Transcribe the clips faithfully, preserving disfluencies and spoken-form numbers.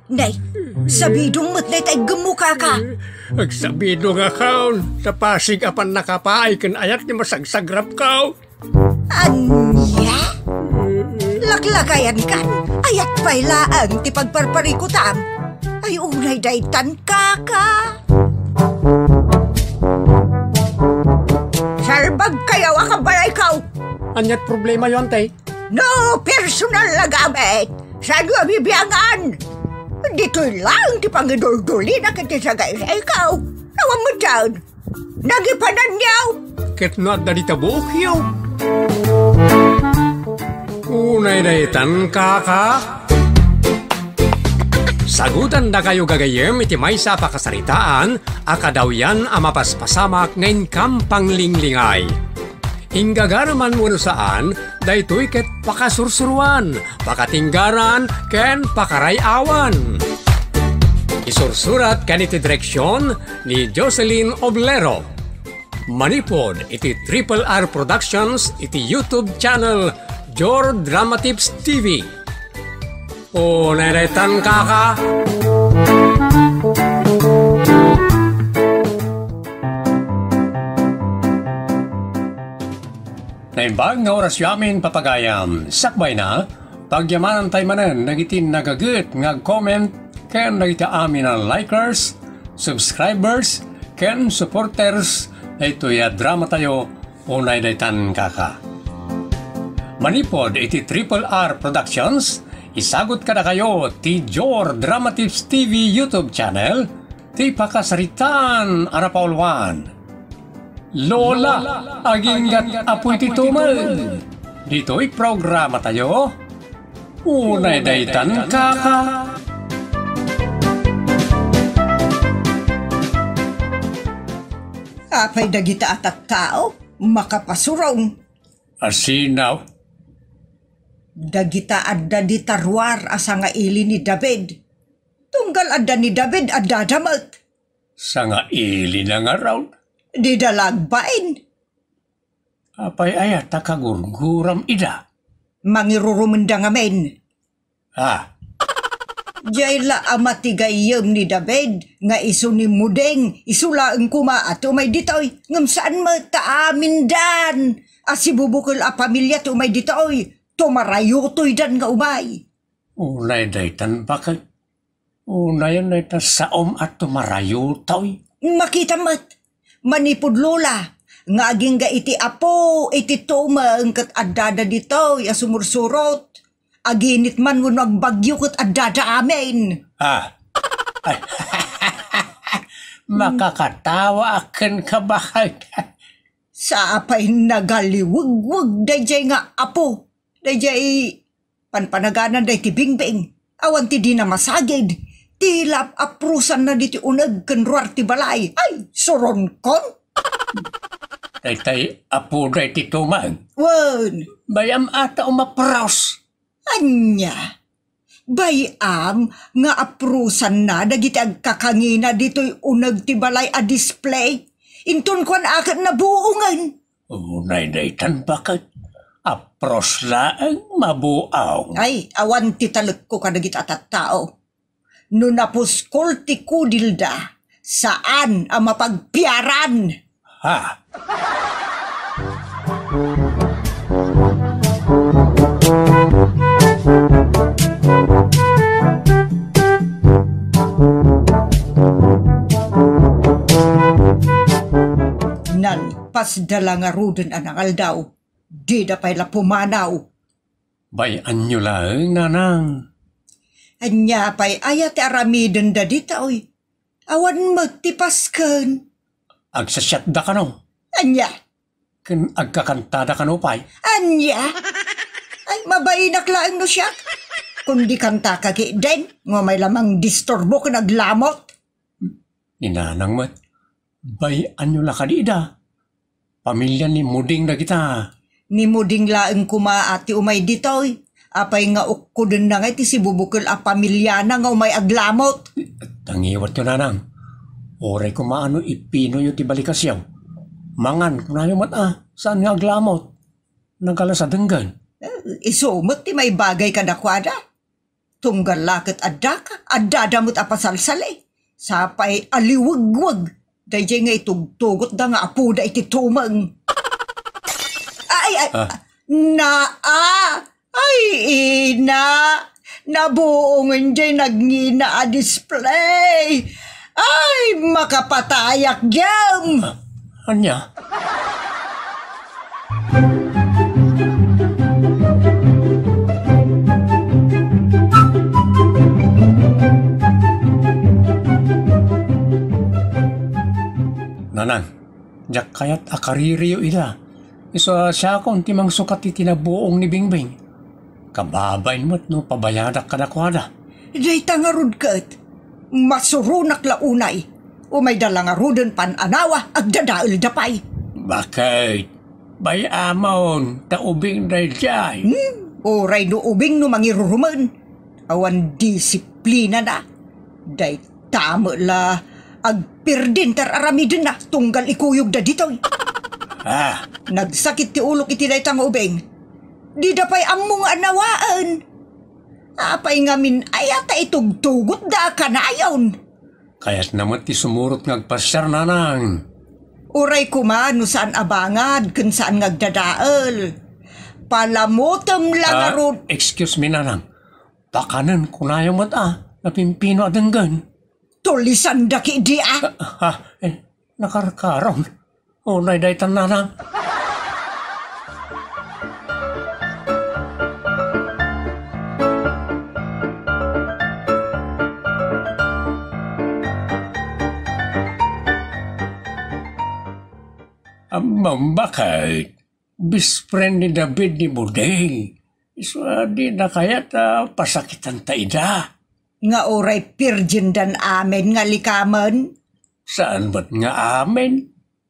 Nay, sabidong met dayta iggemmo, kaka. Agsabidongakon, ta pasig a pannakapaay ken ayat ti masagsagrapko. Ania? Laklakayankan, ayat pay laeng ti pagparparikutam. Ay, unay daytan, kaka. Salbagkayo a kabalayko. Aniat problemayo, ante? No personal a gamit, saanyo a bibiangan? Ditoy laeng ti pangiduldulina ken ti sagaysayko. Awan met dayta. Nagipananyo. Ket no adda dita buokyo. Unay daytan, kaka. Sagutandakayo gagayyem iti maysa a pakasaritaan a kadawyan a mapaspasamak nga inkam panglinglingay. Inggagara man wenno saan, daytoy ket pakasursuroan, pakatinggaran, ken pakaray-awan. Isursurat ken iti direksion ni Jocelyn Oblero. Manipud iti Triple R Productions iti YouTube channel Jor Dramatips T V. Unay daytan, kaka. Naimbag nga orasyo amin, papagayam. Sakbayna, pagyamanantay manen dagiti nagaget nga ag-comment ken dagiti amin a likers, subscribers, ken supporters daytoy a dramatayo. Unay daytan, kaka. Manipud iti Triple R Productions, isagut kadakayo ti Jor Dramatips T V YouTube channel, ti pakasaritaan a napauluan. Lola, aginggat apuy ti tumeng. Ditoy programatayo, Unay daytan, kaka. Apay dagita a tattao, makapasurong. Asino? Dagita adda dita ruar a sangaili ni David. Tunggal adda ni David, addada met. Sangailina ngarud? Dida la agbain. Apay aya ta kagurguram ida? Mangirurumenda ngamin. Ah. Diay la a mati gayyem ni David nga isu ni Muding, isu laeng koma a ti umay ditoy. Ngem saan met ta amindan a sibubukel a pamilia ti umay ditoy. Tumarayutoydan nga umay. Unay daytan, baket. Unayen dayta saom a tumarayutoy. Makita met, manipud Lola, nga agingga iti apo, iti tumeng ket addada ditoy a sumursurot. Aginit man wenno agbagyo ket addada amin. Ah. Ay. Makakatawa aken kabahay. Sapay nagaliwegweg daydiay nga apo. Daydiay panpanaganan daydi bingbing, awan ti dina masagid, ti lap-aprosanna diti uneg ken ruar ti balay. Ay, suronkon! Daytay apo daydi tumeng. Wen. Bay-am a ta umapros. Ania? Bay-am nga aprosanna dagiti agkakangina ditoy uneg ti balay a display? Inton kuan a ket nabuongen. Unay daytan, baket. Apros laeng mabuaw. Ay, awan ti talekko kadagiti a tattao. No napuskol ti kudilda, saan a mapagpiaran. Ha? Nalpasda la ngaruden a nangaldaw. Dida pay la pumanaw. Bay-anyo laeng, nanang. Ania pay aya ti aramidenda ditoy? Awan met ti pasken. Agsasiatda kano? Ania? Ken agkakantada kano pay? Ania? Ay, mabainak laeng no siak. Kundi kantaka ketdin, nga umay la mangdisturbo ken aglamot. Ni nanang met, bay-anyo la kadi ida? Pamilia ni Muding dagita. Ni Muding laeng koma a ti umay ditoy. Apay nga ukkodenna ngay ti sibubukel a pamiliana nga umay aglamot? Tangiwatyo, nanang. Uray koma no ipinoyo ti balikasyo. Mangan, kunayo met a, saan nga aglamot? Nagalas a denggen. Eh, isu met ti maibagay kadakuada. Tunggal la ket addaka, addada met a pasalsali. Sapay a liwegweg daydiay nga itugtugotda nga apoda iti tumeng. Ay, ay, Ah. Naa! Ay, ina! Nabuongen diay nagngina a display! Ay, makapatayak diam! Ah, ania? Nanang, diak kayat a kaririyo ida. Isu a siakon ti mangsukat iti nabuong ni Bingbing. Kababain met no pabayadak kadakuada. Dayta ngarud ket, masuronak la unay. Umayda la ngaruden pan-anawa, agdadaelda pay. Bakit? Bay-amon, ta ubing daydiay. Hmm, uray no ubing no mangirurumen. Awan disiplinana. Dayta met la agpirdin ti ar-aramidenna tunggal ikuyogda ditoy. Ah. Nagsakit ti ulok iti dayta nga ubing. Dida pay ammo nga anawaen. Apay ngamin aya ta itugtugotda a kanayon? Kayatna met ti sumurot nga agpasiar, nanang. Uray koma no saan a bangad ken saan nga agdadael. Palamotem la Ah, ngarud. Excuse me, nanang. Pakanen kunayo met a, napimpino a denggen. Tulisanda ketdi a. Ah, ah, eh, nakarkaron. Unay daytan, nanang. Ammom, bakit? Best friend ni David ni Buding. Isu a dina kayat a pasakitanta ida. Nga uray pirgindan amin nga likamen? Saan met nga amin?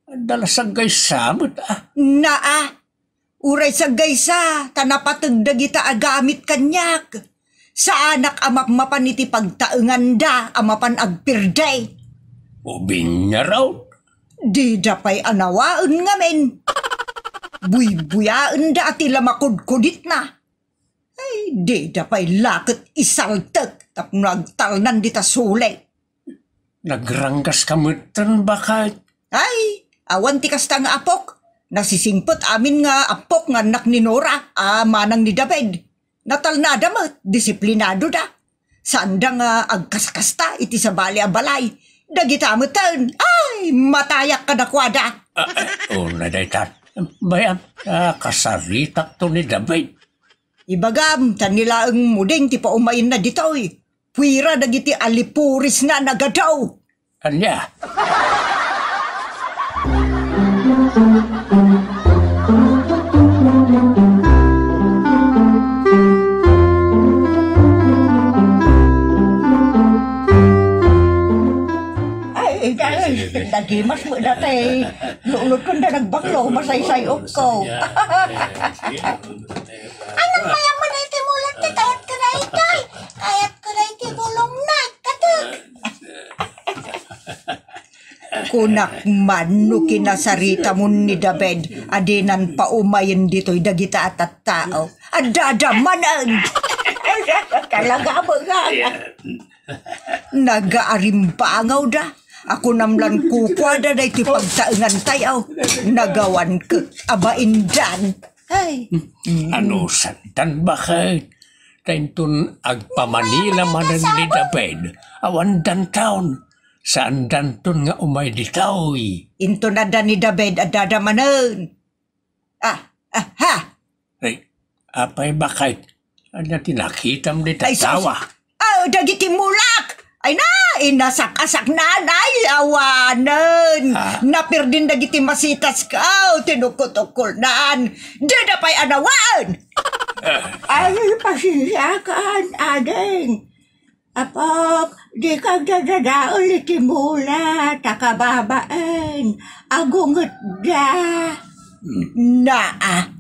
Adda la saggaysa met, ah. Naa, uray saggaysa, ta napateg dagita a gamit kaniak. Saanak a mapmapan iti pagtaenganda a mapan agpirdi. Ubing ngarud. Dida pay anawaen ngamin. Buybuyaenda a ti la makudkuditna. Ay, dida pay la ket isaltek tapno agtalnan dita suli. Nagranggas ka metten, bakit? Ay, awan ti kasta nga apok. Nasisingpet amin nga apok nga annak ni Nora a manang ni David. Natalnada met, disiplinado da. Saanda nga agkaskasta iti sabali a balay. Dagita meten, ay, matayak kadakuada. Ah, eh, una daytan. Bayan, ah, kasaritak to ni David. Ibagam, ta ni laeng Muding ti paumayenna ditoy. Puira dagiti alipurisna nagadaw. Ania? Ay, ay, nagimas mo dati. Lulod ko na nagbaklo, masaysay ko. Anong kaya mo na iti mulat ti kayat ka na itoy? Kayat ko na iti bulong na, katag. Kunak man no kinasaritamon ni David a dinan paumayen ditoy dagita a tattao. Adda da manen. Talaga, mga. Nagaarimbangaw da. A kunam lan kukuada daytoy pagtaengan tayo. Nagawan ket abaindan. Ay. Ano santan, bakit? Ta inton agpamanila manen ni David, awan danton. Saan danton nga umay ditoy. Inton adda ni David, adda da manen. Ah, ah, ha! Ay, apay, bakit? Ania ti nakitam dita tawa? Ay, sus! Ah, dagiti mulak! Ay na, inasak-asak na, ay, awanen! Ah. Napirdin dagiti masitas ka, oh, tinukutukulnan! Dida pay anawan! Ah. Ay, pasensiakan, ading. Apok, dika agdadadael iti mula, ta kababain, agungetda. Naa,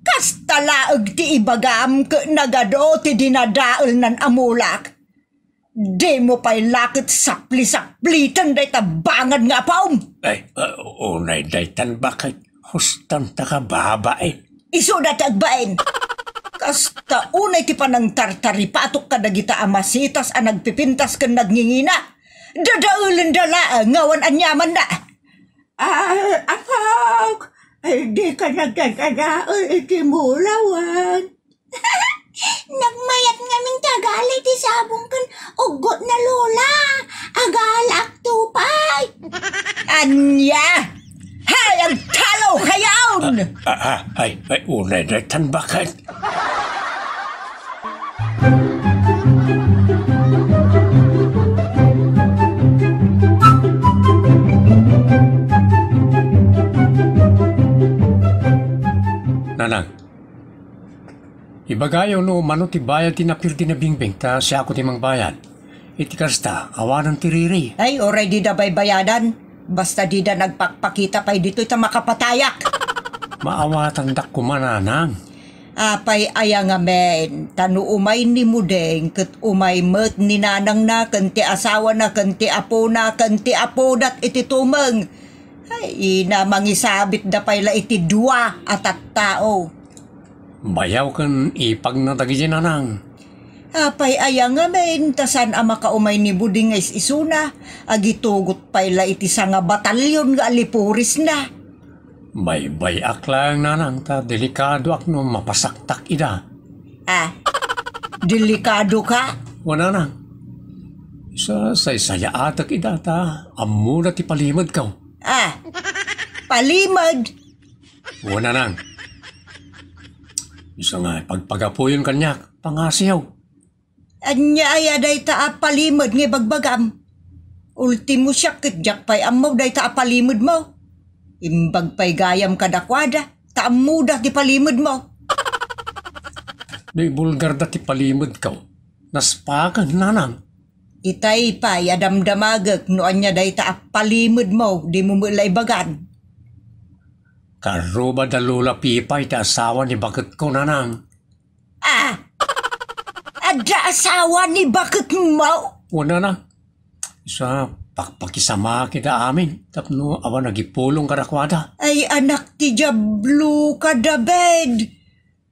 kasta laeng ti ibagam ket nagadu ti dinadaelnan a mulak. Dimo pay la ket sapli-sapliten dayta bangad nga apom. Ay, uh, unay daytan, bakit? Hustan ta kababain. Isuda ti agbain. Kasta unay ti panangtartaripatok kadagita a masitas a nagpipintas ken nagngingina. Dadaelenda laeng nga awan aniamanna. Ah, apok, ay, dika nagdadadael iti mulawan. Nagmayat ngamin ti agalak ti sabong ken uggot na, Lola. Agalak to pay. Ania? Hay, agtalo kayon! Ah, ah, ay, ay, unay na tan bakit? Nanang, ibagayo no mano ti bayad ti napirdi a bingbing ta siak ti mangbayad. Iti kasta, awanen ti riri. Ay, uray dida baybayadan. Basta dida nagpakpakita pay ditoy ta makapatayak. Maawatandak koma, nanang. Apay aya ngamin, ta no umay ni Muding, ket umay met ni nanangna, ken ti asawana, ken ti apona, ken ti apoda iti tumeng. Ay, ina, mangisabitda pay la iti dua a tattao. Bayaw ken ipagna dagiti nanang. Apay aya ngamin, ta saan a makaumay ni Buding nga is-isuna, agitugot pay la iti sanga batalyon nga alipurisna. Baybay-ak laeng, nanang, ta delikadoak no mapasaktak ida. Ah, delikado ka? Wen, nanang. Sa saysayaatek ida, ta ammoda ti palimedko. Ah, palimed? Wen, nanang. Isu nga ipagpagapuyon kaniak, pangasiw. Ania aya dayta a palimed nga ibagbagam? Ultimo siak ket diak pay ammo dayta a palimedmo. Imbag pay gayam kadakuada, ta ammoda ti palimedmo. No ibulgarda ti palimedko, naspaken, nanang. Itay pay a damdamagek no ania dayta a palimedmo, dimo met la ibagan. Karrubad a Lola Pipay ti asawa ni baketko, nanang. Ah! Adda asawa ni baketmo? Wen, nanang. Sa pakpakisamaak ida amin tapno awan agipulong kadakuada. Ay, anak ti Diablo ka, David!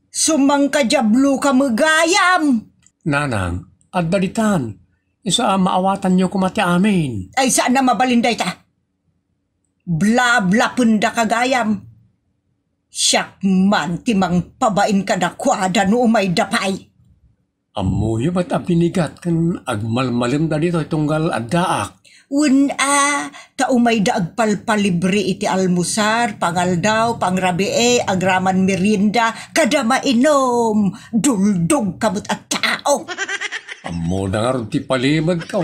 Sumangkadiablo ka met gayam! Nanang, adda ditan. Isu a maawatanyo koma ti amin. Ay, saan a mabalin dayta? Blablapendaka gayam. Siak man ti mangpabain kadakuada no umayda pay. Ammoyo met a binigat ken agmalmalemda ditoy tunggal addaak. Wen a, ta umayda agpalpalibre iti almusar, pangaldaw, pangrabii, agraman merienda, kada mainom. Duldogka met a tao. Ammoda ngarud ti palimedko.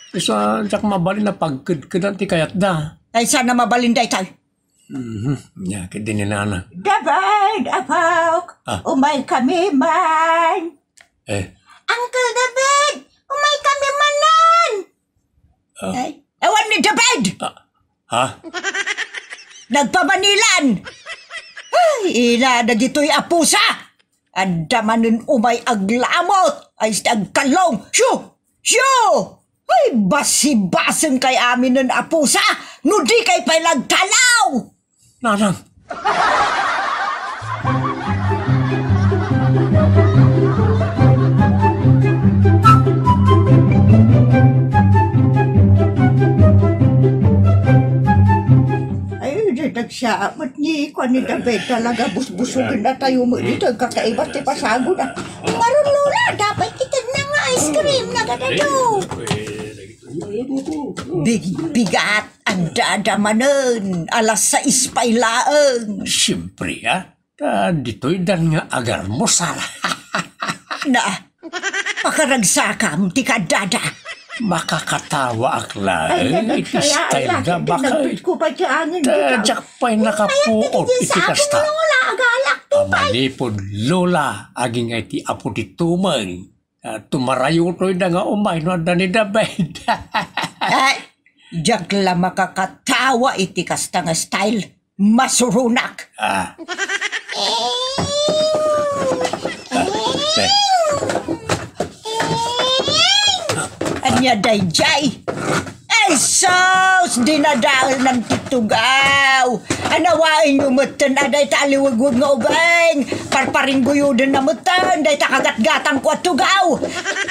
Isu a diak mabalin a pagkedkedan ti kayatda. Ay, saan a mabalin daytoy? Mhm. Nia ketdi ni nanang. David, apok! Ah. Umaykami man! Eh. Uncle David, umaykami manen! Ah. Ay, awan ni David! Ah. Ha? Nagpamanilan! Ay, ina, dagitoy a pusa! Adda manen umay aglamot, ay, agkallong. Siu! Siu! Ay, basibasengkay aminen a pusa, no dikay pay la agtalaw! Nanang! Ay, di nagsamat ni kuan ni David, talaga busbusogen na tayo mo dito, kakaiba ti pasago na. Ngarud, Lola, dapat kita na nga ice cream, nagadado. Bigbigat, adda manen, alas sais pay laeng. Siyempre, ah. Ta ditoy dan nga agarmusar. Na, pakaragsakam ti kaddada. Makakatawaak laeng iti style da, bakay. Diak pay nakapuot iti kasta. Amanipud Lola, agingga iti apo ti tumeng. Ah, tumarayo toy da nga umay no adda ni David. Ay, diak la makakatawa iti kasta nga style. Masuronak. Ah. Ah, eh. Ania daydiay? Ay, Sus, dinadaelnan ti tugaw. Anawaenyo metten a dayta a liwegweg nga ubing. Parparingguyodenna metten dayta kagatgatangko a tugaw.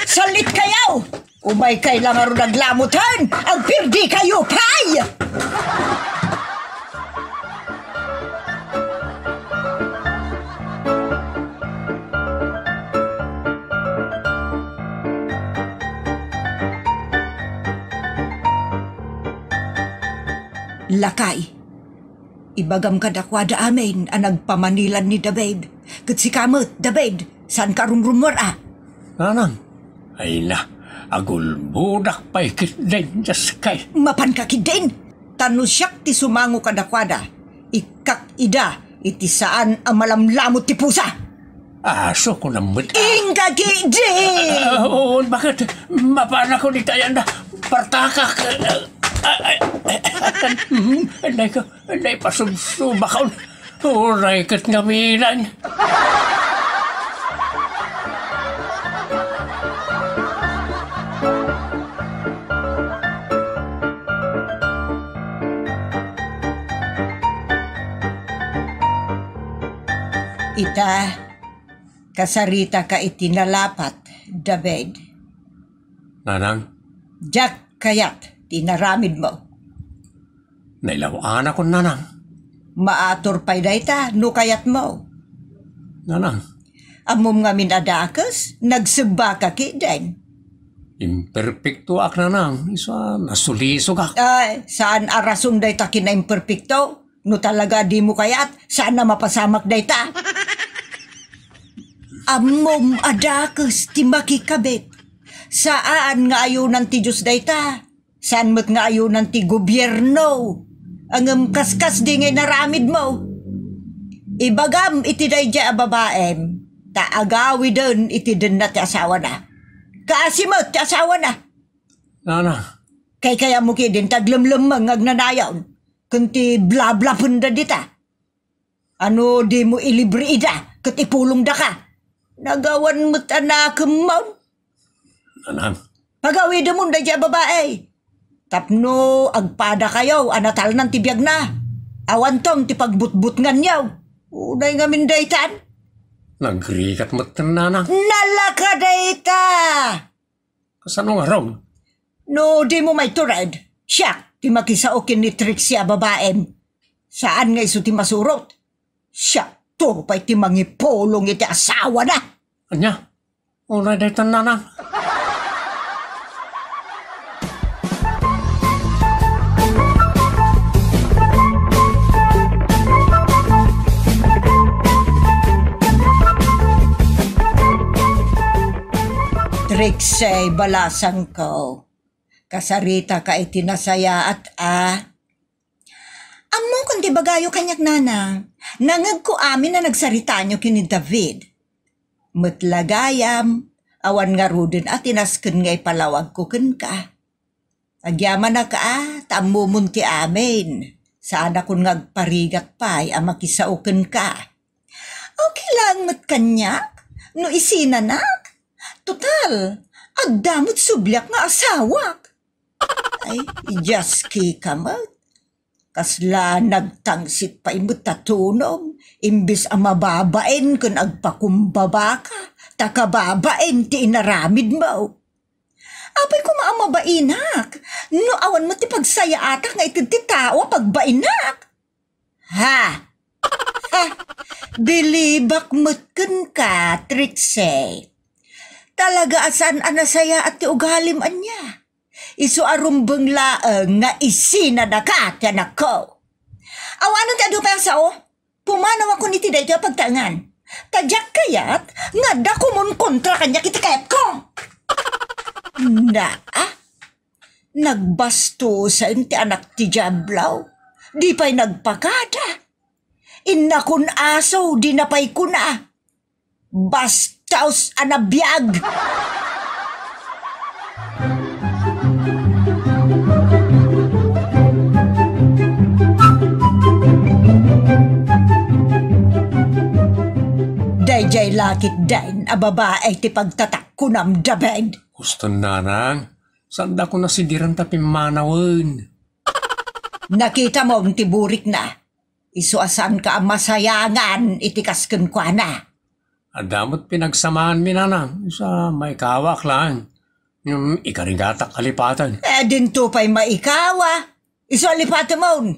Salitkayo! Umaykay la ngarud aglamutan! Agpirdikayo pay! Lakay, ibagam kadakuada amin a nagpamanilan ni David. Ket sika met, David, saanka a rumrummuar-a? Nanang, ay na, agulbodak pay ketdin, Dios kay. Mapanka ketdin? Ta no siak ti sumango kadakuada, ikkak ida iti saan a malamlamut ti pusa. Aso, kunam met, ah. Inka ketdin! Ah, oo, bakit? Mapanakon iti ayanna. Partakak. Ay, ay, ay, ay, mm, ay, ko, ay, pasubsubakon. Uray ket ngaminan. Ita, kasaritaka iti nalapat, David. Nanang? Diak kayat ti inaramidmo. Nailaw-anakon, Nanang. Maatur pay dayta no kayatmo. Nanang. Ammom ngamin a dakes, nagsebbaka ketdin. Imperpektoak, Nanang. Isu a nasulisogak. Ay, saan a rason dayta kinaimperpekto. No talaga dimo kayat, saan a mapasamak dayta. Ammom a dakes ti makikabit. Saan nga ayonan ti Dios dayta. Saan met nga ayonan ti gobierno. Ngem kaskasdi nga inaramidmo. Ibagam iti daydiay a babaem, ta agawiden iti denna ti asawana. Kaasi met ti asawana. Nana. Kaykayatmo ketdin ti aglemlemmeng nga agnanayon ken ti blablapenda dita. Ano dimo ilibre ida ket ipulongdaka? Nagawan met a nakemmon. Nanang. Pagawidemon daydiay a babai. Tapno agpadakayo a natalnan ti biagna. Awanton ti pagbutbutnganyo. Unay ngamin daytan. Nagrigat met, Nanang. Nalaka dayta! Kasano ngarud? No dimo maitured, siak ti makisao ken ni Trixie a babaem. Saan nga isu ti masurot. Siakto pay ti mangipulong iti asawana. Ania? Unay daytan, Nanang. Trixie, balasangko. Kasaritaka iti nasayaat a. Ammokon ti ibagayo kaniak, Nanang. Nangngegko amin a nagsaritayo ken ni David. Met la gayam, awan ngaruden a ti nasken nga ipalawagko kenka. Agyamanak a, ta ammomon ti amin. Saanakon nga agparigat pay a makisao kenka. Okay lang met kaniak no isinanak. Total, adda met subliak nga asawak. Ay, Dios, kika met. Kasla nagtangsit pay met a tunom, imbes a mababain ken agpakumbabaka, ta kababain ti inaramidmo. Apay koma a mabainak, no awan met ti pagsayaatak nga ited ti tao a pagbainak. Ha! Ha! Bilibak met kenka, Trixie. Talaga a saan a nasayaat ti ugalim ania. Isu a rumbeng laeng nga isinanaka ti anakko. Awanen ti adu pay a sao? Pumanawakon iti daytoy a pagtaengan. Ta diak kayat nga adda kumunkontra kaniak iti kayatko. Naa, nagbastosen ti anak ti Diablo. Di pay nagpakada. Innakon aso, dina pay kuna. Bastos a nabiag! Daydiay lakit den a babae ti pagtatakkunam, David. Husto, Nanang. Saandakon a sidiren ta pimmanawen. Nakitam ti burikna. Isu a saanka a masayangan iti kas kenkuana. Adda met pinagsamaanmi, nanang, isu a maikawak laeng. Ngem ikarigatak a lipaten. Eh, dinto pay maikawa. Isu a lipatemon.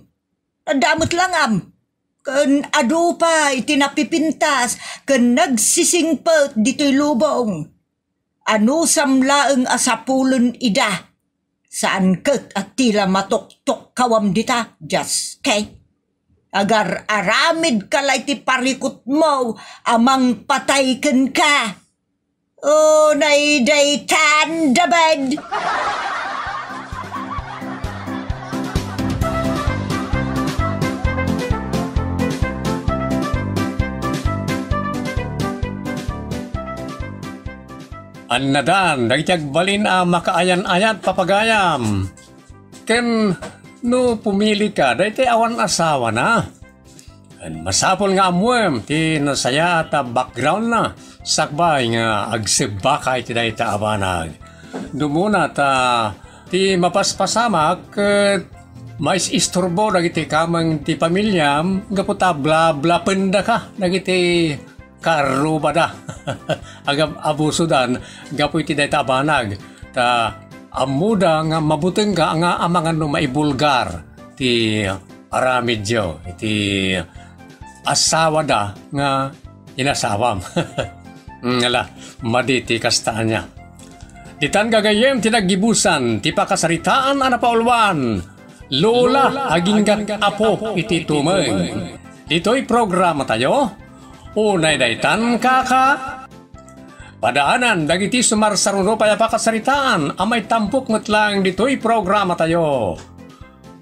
Adda met langam. Ken adu pay ti napipintas ken nagsisingpet ditoy lubong. Anusam laeng a sapulen ida. Saan ket a tila matuktokawam dita, just kay. Agar-aramidka la iti parikutmo a mangpatay kenka. O, naydaytan, David! Annadan dagiti agbalin a makaayan-ayat, papagayam. Ken no pumilika daytoy awan asawana, masapul nga ammoem ti nasayaat a backgroundna sakbay nga agsebbaka iti dayta a banag. Dumuna ta ti mapaspasamak ket mais-isturbo dagiti kameng ti pamiliam gapu ta blablapendaka dagiti karrubada. Agab-abusodan gapu iti dayta a banag, ta ammoda nga mabutengka nga amangan no maibulgar ti aramidyo iti asawada nga inasawam. Ngala, madi ti kasta ania. Ditan gagayyem ti naggibusan ti pakasaritaan a napauluan, Lola, aginggat apo iti tumeng. Ditoy programa tayo, Unay daytan, kaka. Padaanan dagiti sumarsaruno pay a pakasaritaan a maitampok met laeng ditoy programa tayo.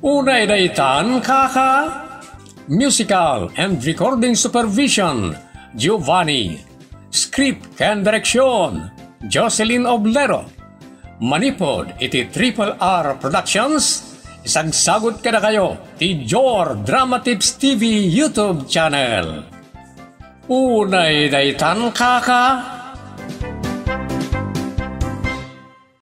Unay daytan, kaka. Musical and recording supervision, Giovanni. Script ken direksyon, Jocelyn Oblero. Manipod iti Triple R Productions, isagsagut kadakayo ti Jor Drama Tips T V YouTube channel. Unay daytan, kaka.